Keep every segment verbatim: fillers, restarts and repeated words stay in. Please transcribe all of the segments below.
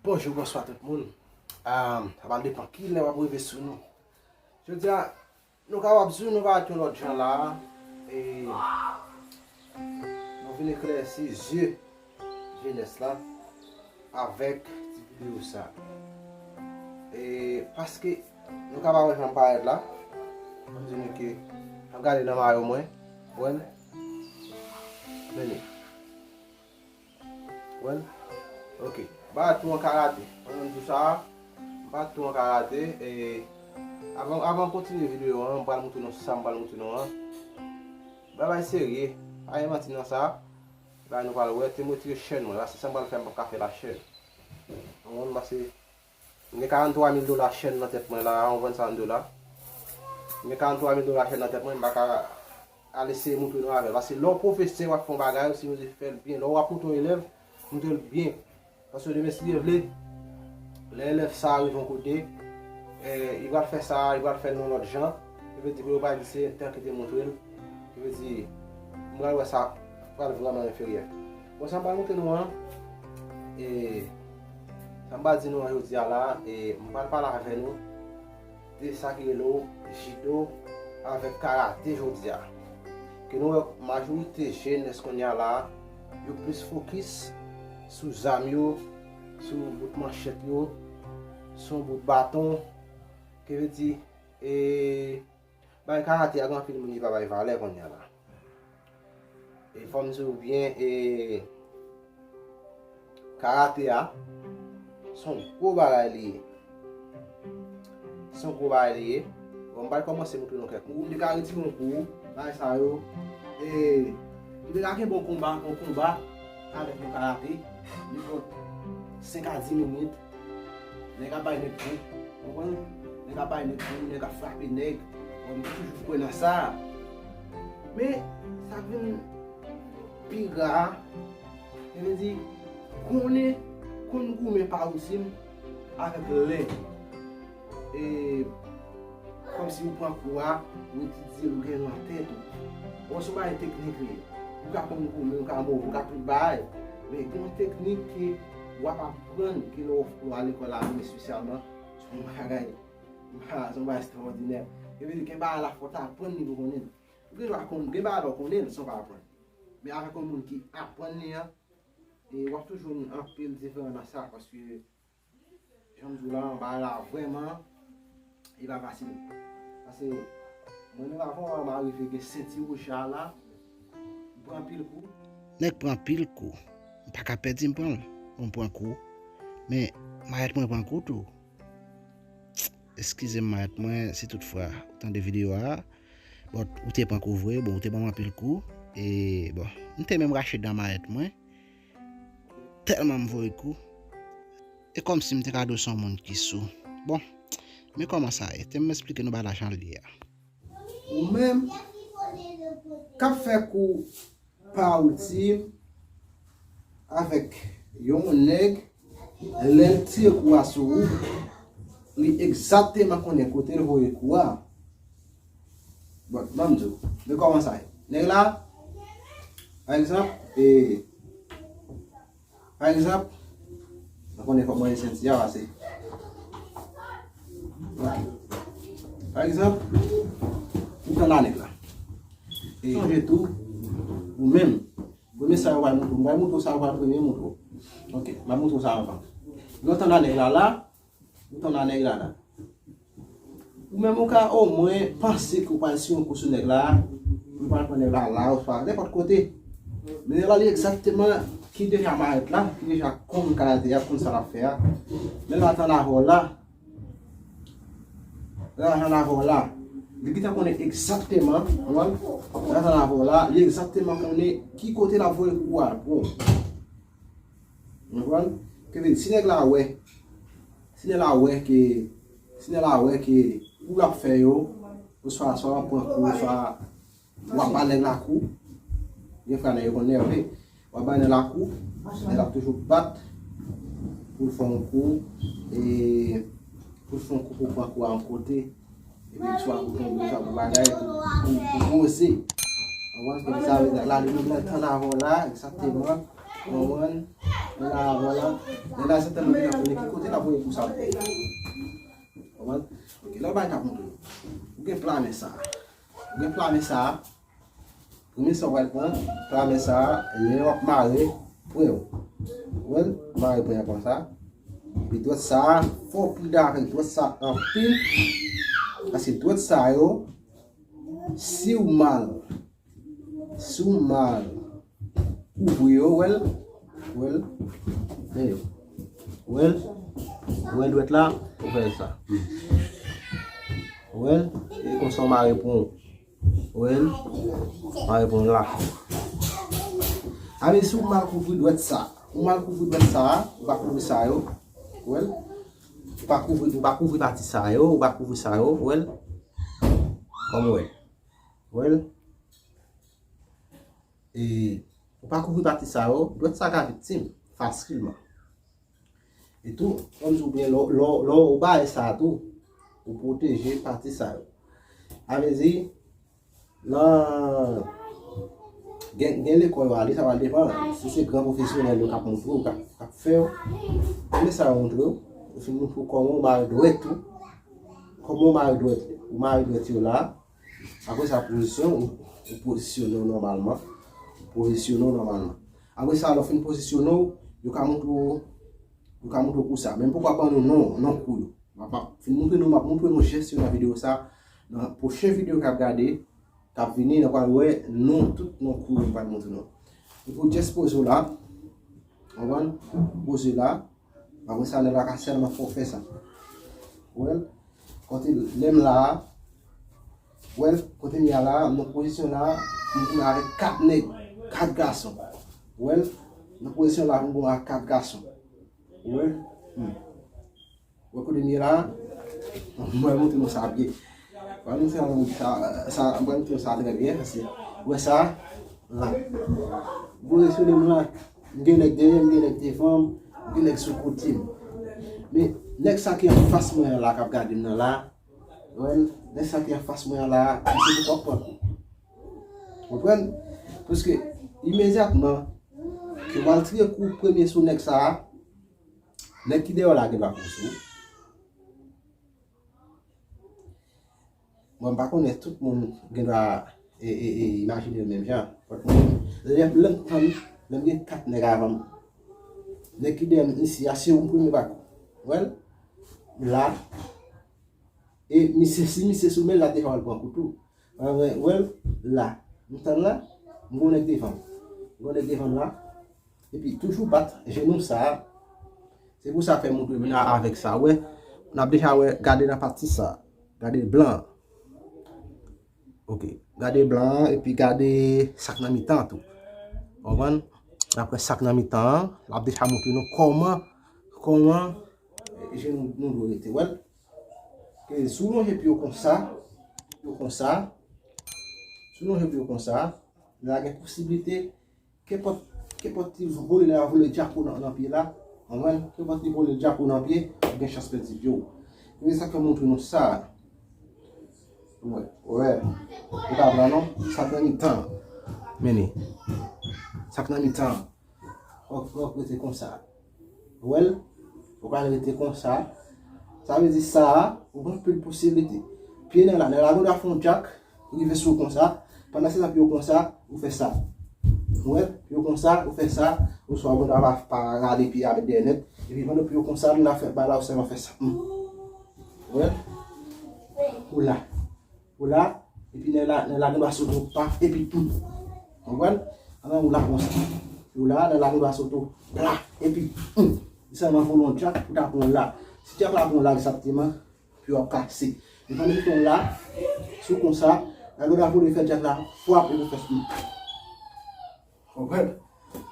Bonjou, bonswa tout moun. Ah, sa va depann ki lè w ap rive sou nou. Jodi a, nou kapab di nou va yon lòt jan la. E nou vin eklèsi zye jenès la avèk ti videyo sa. E paske nou kapab wè jan m parèt la, m di nou ke m gade nan mayo mwen, wè l, men li. Wè l? Ok. M pa twò an karate. Mwen menm tou sa, m pa twò an karate. E avan, avan m kontinye videyo an, m pral montre nou sa m pral montre nou an. Bagay serye. Pa gen manti nan sa. La nou pral wè, te m retire chèn mwen. Paske sa m pral fè, m p ap ka fè la chèn. Ou konprann? Paske m gen karant twa mil dola chèn nan tèt mwen la, ou konprann sa m di w la? M gen karant twa mil dola chèn nan tèt mwen, m pa ka al eseye montre nou avè l. Paske lè w pwofesè, w ap fè yon bagay, ou sipoze fè l byen. Lè w ap montre yon elèv, montre l byen. Paske demen, si Dye vle, lè elèv sa a rive yon kote, eh, li pral fè sa, li pral fè l yon lòt jan. Li vle di ke yo pral di se entèl ki te montre l. Li vle di, m pral wè sa pral vrèman enferyè. Bon, sa m pral montre nou an, e, sa m pral di nou an jodi a la, e, m pral pale avè nou de sa ki rele w jido avèk karate jodi a. Ke nou wè majorite jenès kounye a la, yo plis fokis sou zam yo, sou bout manchèt yo, sou bout baton, ki vle di, e, bay karate a gen anpil moun ki pa bay valè kounye a la. E fò m di w byen, e, karate a, se yon gwo bagay li ye. Se yon gwo bagay li ye. Bon, m pral kòmanse montre nou kèk kou. M te ka retire yon kou, bagay sa yo. E, m te ka kenbe yon konba, yon konba avèk yon karate, nenpòt senk a dis minit. Nèg ap bay nèg kou, ou konprann? Nèg ap bay nèg kou, nèg ap frape nèg. Bon, m toujou kwè nan sa. Men, sa k vin pi ra, se vle di, konnen, konn goumen pa woutim avèk lè. E, kòmsi ou pran kou a, ou etidye l, ou gen l nan tèt ou. Bon, se yon bagay teknik li ye. Ou ka konn goumen, ou ka move, ou ka tout bagay. Men gen yon teknik ke w ap aprann ke lè w, w al lekòl la, men espesyalman, se yon bagay, se yon bagay ekstrawòdinè. Sa vle di, gen bagay la fò w ta aprann li pou w konnen l. Ou gen dwa konn, gen bagay la w konnen l san w pa aprann. Men avèk yon moun ki aprann li an, e w ap toujou jwenn anpil diferan nan sa, paske jan m di w la, bagay la vrèman, li pa fasil. Paske mwen menm avan m arive gen senti wouj sa la, m pran anpil kou. Nèg pran anpil kou. M pa ka pèdi m pran l. Bon, m pran kou. Men, mayèt mwen pran kou tou. Eskize m, mayèt mwen, si toutfwa ou tande videyo a. Bon, ou te pran kou vre, bon, ou te ban m anpil kou. E, bon, m te menm rache dan mayèt mwen. Tèlman m voye kou. E kòmsi m te ka di w se yon moun ki sou. Bon, men kòman sa ye? Te m esplike nou bagay la jan l ye a. Ou menm k ap fè kou pa woutim avèk yon nèg, lè l tire kou a sou ou, li egzakteman konnen kote l voye kou a. Bon, ban m di w, men kòman sa ye? Nèg la, pa egzanp, e, pa egzanp, nou konnen fòk mwen senti a pase. Pa egzanp, ou tann a nèg la. E sonje tou, ou menm, premye sa yo pral montre w, m pral montre w sa yo pral premye montre w. Ok, m ap montre w sa anvan. Lè w tann a nèg la la, ou tann a nèg la la. Ou menm ou ka omwen panse ke w pral tire yon kou sou nèg la, ou pral pran nèg la la, oswa nenpòt kote. Men nèg la li egzakteman ki deja mayèt la, ki deja konn karate a, konn sa l ap fè a. Nèg la tann avè w la. Nèg la tann avè w la. Li gentan konnen egzakteman, ou konprann? Nèg la tann avè w la, li egzakteman konnen ki kote l ap voye kou a pou w. Ou konprann? Ke vin, si nèg la wè, si nèg la wè ke, si nèg la wè ke kou l ap fè yo, oswa, swa w ap pran kou, oswa w ap ba nèg la kou, gen fwa nèg yo konn nève, w ap ba nèg la kou, nèg la ap toujou bat pou l fè yon kou, e pou l fè yon kou pou pran kou a yon kote, epi swa pou tonbe, swa pou bagay, pou, pou, pou poze. Ou konprann? Sa vle di, la, li menm, li tann avè w la, egzakteman. Konprann? Lè la, vwala. Lè la, se tèlman ki ap konnen ki kote l ap voye kou sa. Konprann? Ok, lè w bay t ap montre w. Ou gen pla men sa. Ou gen pla men sa. Premye sa w pral pran, pla men sa, lè w ap mare pwen w. Ou wè l? Mare pwen an konsa. Epi dwèt sa, fò w prida avèk dwèt sa anpil. Paske dwèt sa yo, si w mal, si w mal kouvri yo, ou wè l, ou wè l, men yo. Ou wè l, ou wè dwèt la, ou fè sa. Ou wè l, e konsa w mare pwen w. Ou wè l? Mwen reponn la. Amezi ou mal kouvri dwèt sa. Ou mal kouvri dwèt sa, ou pa kouvri sa yo. Ou wè l? Ou pa kouvri, ou pa kouvri pati sa yo, ou pa kouvri sa yo, ou wè l? Kòm ou wè. Ou wè l? E, ou pa kouvri pati sa yo, dwèt sa ka viktim fasilman. E tou, kòm si w byen lè w, lè w, lè w bay sa tou, ou pwoteje pati sa yo. Sa vle di, nan, gen, gen lekòl yo ale, sa va depann. Si se gran pwofesyonèl yo k ap montre w, k ap, k ap fè w, men sa yo montre w, yo fin montre w kòman w mare dwèt ou, kòman w mare dwèt, ou mare dwèt yo la, apre sa pozisyon, ou, ou pozisyone w nòmalman, ou pozisyone w nòmalman. Apre sa, lè w fin pozisyone w, yo ka montre w, yo ka montre w kou sa. Men m poko ban nou non, non kou yo. M ap, m ap fin montre nou, m ap montre nou jès yo nan videyo sa. Nan pwochen videyo k ap gade, k ap vini, nou pral wè non tout non kou yo m pral montre nou. Epi w jès poze w la, konprann? Poze w la, apre sa, nèg la ka sèlman fè w fè sa. Ou wè l? Kote lè m la a, ou wè l? Kote m ye a la a, m nan pozisyon la a, m konnen avèk kat nèg, kat gason. Ou wè l? M nan pozisyon la a, m konnen avèk kat gason. Ou wè l? Hmm. Ou wè kote m ye la a? Mwen montre nou sa byen. Mwen montre nou sa, sa, mwen montre nou sa trè byen, paske, ou wè sa, la. Pozisyone m la, m gen nèg dèyè m, m gen nèg devan m, m gen nèg sou kote m. Men, nèg sa ki anfas mwen an la, k ap gade m nan la, ou wè l? Nèg sa ki anfas mwen an la, misye poko pran kou. Konprann? Paske, imedyatman, ke w al tire kou premye sou nèg sa a, nèg ki dèyè w la gen dwa kouri sou ou. Bon, m pa konnen tout moun gen dwa e, e, e, imajine yo menm jan. But mwen, lè, lè m tann, lè m gen kat nèg avan m, nèg ki dèyè m isi a, se yon premye bak. Ou wè l? La. E misye, si misye sou men l la, deja w al pran kou tou. Ou wè l? La. M tann la, m gon nèg devan m. M gon nèg devan m la. Epi toujou bat jenou sa a. Se pou sa fè m montre nou avèk sa, wè. N ap deja wè, gade nan pati sa. Gade blan an. Ok. Gade blan an, epi gade sa k nan mitan an tou. Konprann? N ap wè sa k nan mitan an, l ap deja montre nou kòman, kòman jenou nou dwe rete. Wè l? Ke si w lonje pye w konsa, pye w konsa, si w lonje pye w konsa, la gen posiblite Kenpòt, kenpòt ti vole la, vole djako nan, nan pye la. Konprann? Kenpòt ti vole djako nan pye, ou gen chans pèdi pye w. Men sa k fè montre nou sa. Wè, wè. Ou pa blan non, sa k nan mitan. Men li. Sa k nan mitan. Fòk, fòk rete konsa. Ou wè l? Ou pral rete konsa. Sa vle di sa a, ou gen anpil posiblite. Pye nèg la, nèg la gen dwa fè yon djak, rive sou ou konsa. Pandan se tan pye w konsa, ou fè sa. Ou wè? Pye w konsa, ou fè sa. Oswa ou gen dwa pa, pa rale pye a, met dèyè nèt. Epi pandan pye w konsa, nèg la fè bagay la, ou sèlman fè sa. Hmm. Ou wè? Ou la. Ou la, epi nèg la, nèg la gen dwa sote w, paf, epi, hmm. Konprann? Anben, ou la konsa. Ou la, nèg la gen dwa sote w, pla, epi, hmm. Li sèlman vole yon djak, ou ta pran w la. Si djak la pran w la, egzakteman, pye w ap kase. Li pran yon la, sou konsa, nèg la gen dwa vole fè djak la, fwap, epi fè, hmm. Konprann?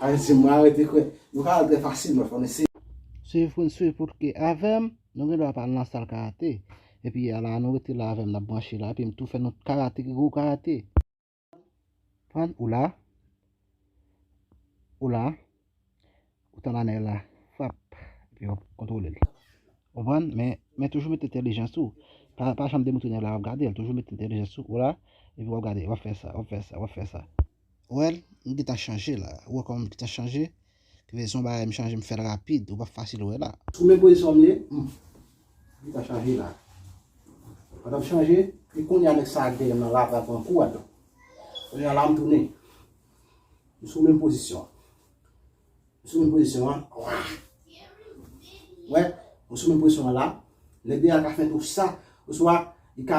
Sa vle di mwen arete kwè. Nou ka al trè fasilman, fò n eseye. Suiv pou n suiv pou ke avè m, nou gen dwa pa al nan sal karate. Epi a la, nou rete la avè m, n ap branche la. Epi m tou fè nou karate, gwo karate. Konprann? Ou la. Ou la. Ou tann anèl la. Frap. Epi w ap kontwole l. Konprann? Men, men toujou mete entèlijans ou. Pa, pa janm demoute nèg la, w ap gade l. Toujou mete entèlijans ou. Ou la. Epi w ap gade. W ap fè sa, w ap fè sa, w ap fè sa. Ou wè l, m gentan chanje la. Ou wè kòman m gentan chanje? Ki vle di se yon bagay m chanje, m fè l rapid, ou p ap fasil wè la. Sou menm pozisyon m ye, hmm. Li pa chanje la. Pandan m chanje, e kounye a nèg sa a k dèyè m nan la pral pran kou a tou. Kounye a la m tounen. M sou menm pozisyon. M sou menm pozisyon an. Wa! Wè, m sou menm pozisyon an la. Nèg dèyè a ka fè tou sa. Oswa, li ka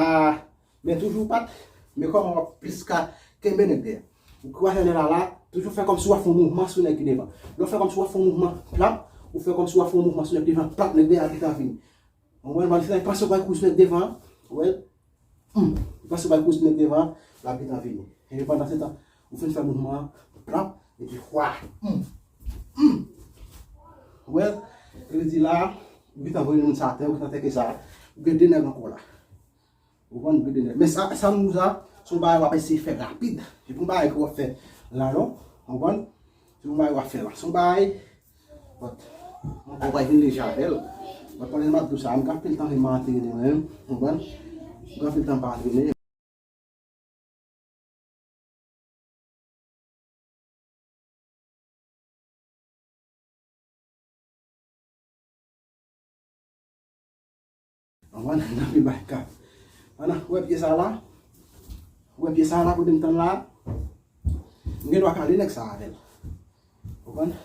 Men toujou pat, men kòman w ap plis ka kenbe nèg dèyè. Ou kwaze nèg la la, toujou fè kòmsi w ap fè yon mouvman sou nèg ki devan. Lè w fè kòmsi w ap fè yon mouvman, plap, ou fè kòmsi w ap fè yon mouvman sou nèg ki devan, plap, nèg dèyè a gentan vini. Ou konprann? Pandan se tan, panse w pral kouri sou nèg devan an, ou wè l, hmm, panse w pral kouri sou nèg devan an, l ap gentan vini. Epi pandan se tan, ou fin fè mouvman an, plap, epi hwa, hmm, hmm. Ou wè l, e vle di la, ou gentan voye moun sa atè, ou gentan teke sa, ou gen de nèg ankò la. Ou konprann? Gen de nèg. Men sa, sa m di w sa, se yon bagay w ap eseye fè rapid. Se pa yon bagay ke w ap fè la, non. Ou konprann? Se yon bagay w ap fè la. Se yon bagay, but, ou pral vin leje avè l. But, pandan m ap di w sa, m gen anpil tan ke m pa antrene mwen menm. Ou konprann? M gen anpil tan m pa antrene. Konprann? Nan pi bay ka. Ann, ou wè pye sa la? Ou wè pye sa la kote m tann la? M gen dwa kale nèg sa avè l. Konprann?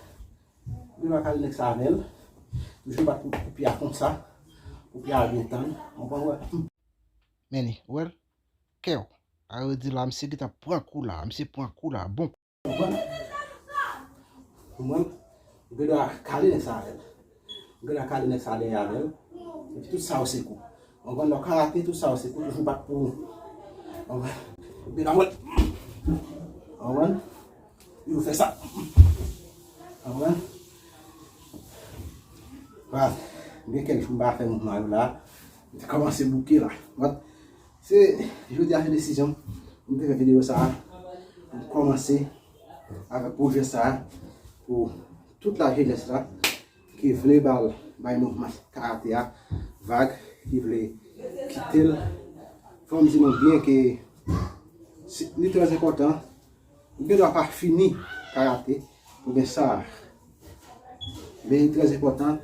M gen dwa kale nèg sa avè l. Toujou bat pou, pou pye a konsa. Pou pye a byen tann. Konprann? Wè. Men li, ou wè l? Kè w. A yo di la, misye gentan pran kou la, misye pran kou la, bon. Konprann? Konprann? Ou gen dwa kale nèg sa avè l. Ou gen dwa kale nèg sa dèyè avè l. Epi tout sa yo se kou. Konprann? Nan karate, tout sa yo se kou, toujou bat pou ou. Konprann? Ou gen dwa mwen. Konprann? Yo fè sa. Konprann? Baz, gen kèk jou m pa fè mouvman yo la. M te kòmanse bouke la. But, se, jodi a se desizyon m. M te fè videyo sa a. Pou m kòmanse avèk pwojè sa a. Pou tout lajenès la ki vle ba l, bay mouvman karate a vag, ki vle kite l. Fò m di nou byen ke se, li trè enpòtan. Ou gen dwa pa fini karate, oubyen sa. Men li trè enpòtan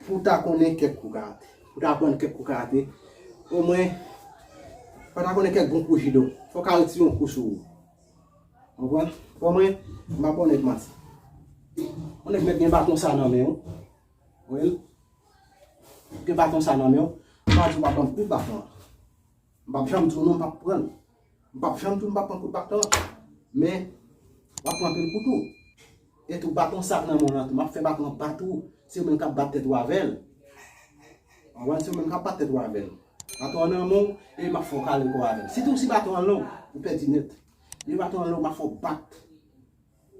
pou w ta konnen kèk kou karate. Pou w ta aprann kèk kou karate, omwen, fò w ta konnen kèk bon kou jido. Fò w ka retire yon kou sou ou. Konprann? Fò mwen, m pa ba yon nèg manti. Yon nèg mèt gen baton sa nan men w. Wi. Gen baton sa nan men w. M pa di w pa ban m kout baton an. M p ap janm di w non, m p ap pran l. M p ap janm di w m p ap pran kout baton an. Men, w ap pran anpil kout tou. E tou, baton sa k nan men w lan tou, m ap fè baton an bat ou. Se ou menm k ap bat tèt ou avè l. Konprann? Se ou menm k ap bat tèt ou avè l. Baton an nan men w, e m ap fè w kale kò avè l. Sitou si baton an long, ou pèdi nèt. Depi baton an long, m ap fè w bat.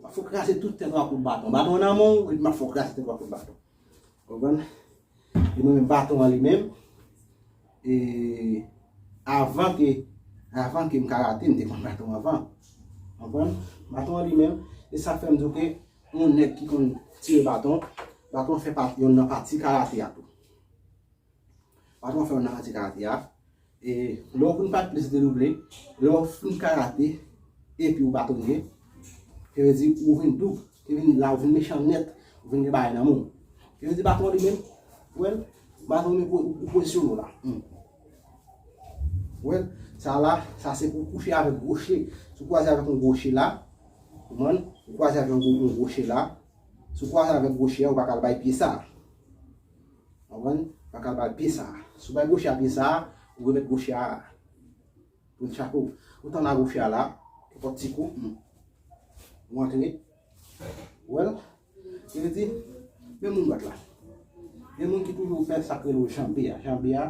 M ap fè w kraze tout tèt ou ak kout baton. Baton an nan men w, epi m ap fè w kraze tèt ou ak kout baton. Konprann? E mwen menm baton an li menm, e avan ke, avan ke m karate, m te konn baton anvan. Konprann? Baton an li menm, e sa k fè m di w ke yon nèg ki konn tire baton, baton fè pa, yonn nan pati karate a tou. Baton fè yonn nan pati karate a. E lè w fin fè plis de double, lè w fin karate, epi w batonye, se vle di ou vin doub, se vin la, ou vin mechan nèt, ou vin gen bagay nan men w. Se vle di baton li menm, ou wè l, baton li menm, ou, ou pozisyone w la. Hmm. Ou wè l, sa la, sa se pou w kouche avèk gwoche. Si w kwaze avèk yon gwoche la, ou konprann? Ou kwaze avèk yon gwo-, yon gwoche la. Si w kwaze avèk gwoche a, ou pa ka al bay pye sa. Konprann? Pa ka al bay pye sa. Si w bay gwoche a pye sa, ou remèt gwoche a pou l chape w. Ou tann a gwoche a la, nenpòt ti kou, hmm. Ou antre. Ou wè l? Sa vle di, men moun dwat la. Gen moun ki toujou fè sa k rele w janbe a. Janbe a,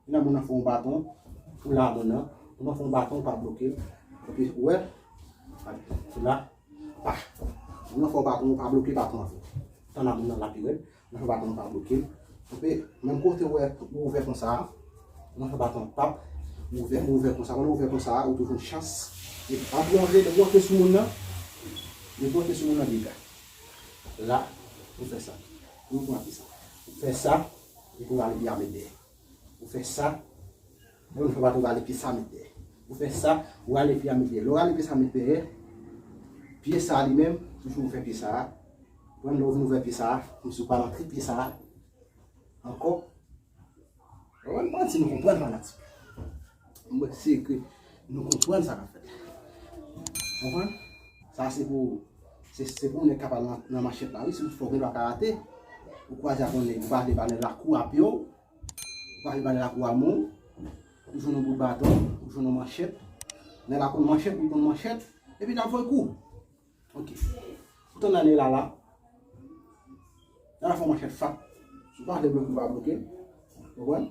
gen moun nan fè yon baton, ou la moun nan, moun nan fè yon baton, ou pa bloke l. Epi, ou wè, se la, pa. Moun nan fè yon baton, ou pa bloke baton an. Tann a moun nan la pi rèd. Nan fè baton an pa bloke l. Epi, menm kote ou wè, ou ouvè konsa a, nan fè baton an pap, ou ouvè, ou ouvè konsa. Pandan ou ouvè konsa a, ou toujou yon chans. Epi, ap ou antre, depi ou antre sou moun nan, depi ou antre sou moun nan, dega. La, ou fè sa. Ou pran pye sa. Ou fè sa, epi ou rale pye a met dèyè. Ou fè sa, lè ou fè baton, ou rale pye sa met dèyè. Ou fè sa, ou rale pye a met dèyè. Lè ou rale pye sa met dèyè, pye sa li menm, toujou ou fè pye sa a, Konprann, lè w vin ouvè pye sa a, kòmsi w pral antre pye sa a ankò. Konprann, mwen si nou konprann fanatik. Mwen si ke nou konprann sa k ap fèt. Konprann? Sa se pou, se, se pou nèg k ap al nan, nan manchèt la, wi. Si w fò gen dwa karate, ou kwaze ak yon nèg, ou pa vle ba nèg la kou a pye w, ou pa vle ba nèg la kou a men w, ou jwenn yon bout baton, ou jwenn yon manchèt. Nèg la konn manchèt, ou konn manchèt, epi l ap voye kou. Ok. Ou tann ane la la. Nan la fè manchèt fap. Si w pa vle bloke, ou pa bloke. Konprann?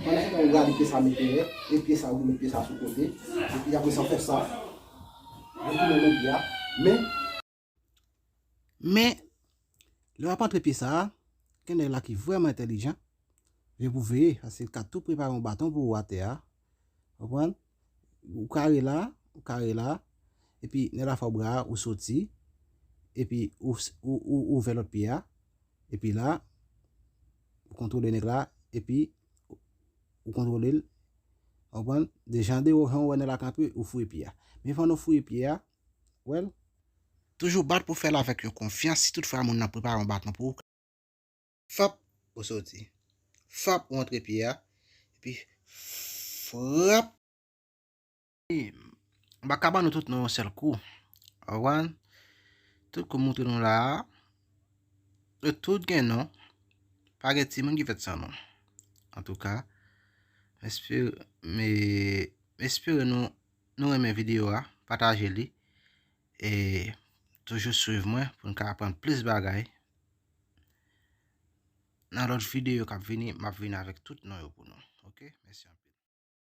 Pandan se tan ou rale pye sa mete dèyè, e pye sa ou met pye sa sou kote. Epi apre sa w fè sa. Retounen men pye a. Men, men, lè w ap antre pye sa a, gen nèg la ki vrèman entèlijan. Men pou veye, paske l ka tou prepare yon baton pou ou atè a. Konprann? Ou kare la, ou kare la, epi nèg la fè w bra a, ou soti, epi ou, ou, ou ouvè lòt pye a, epi la, ou kontwole nèg la, epi ou kontwole l, konprann? Deja andeyò, jan w wè nèg la kanpe, ou fouye pye a. Men pandan w fouye pye a, w wè l, toujou bat pou fè l avèk yon konfyans, si toutfwa moun nan prepare yon baton pou ou, fap, ou soti. Fap, ou antre pye a. Epi, frap. M pa ka ban nou tout non yon sèl kou. Konprann? Tout kou m montre nou la a, yo tout gen non. Pa gen timoun ki fèt san non. Antouka, m espere, m espere nou, nou renmen videyo a, pataje li. E toujou swiv mwen pou n ka aprann plis bagay. Nan lòt videyo k ap vini, m ap vini avèk tout non yo pou nou. Ok? Mèsi anpil.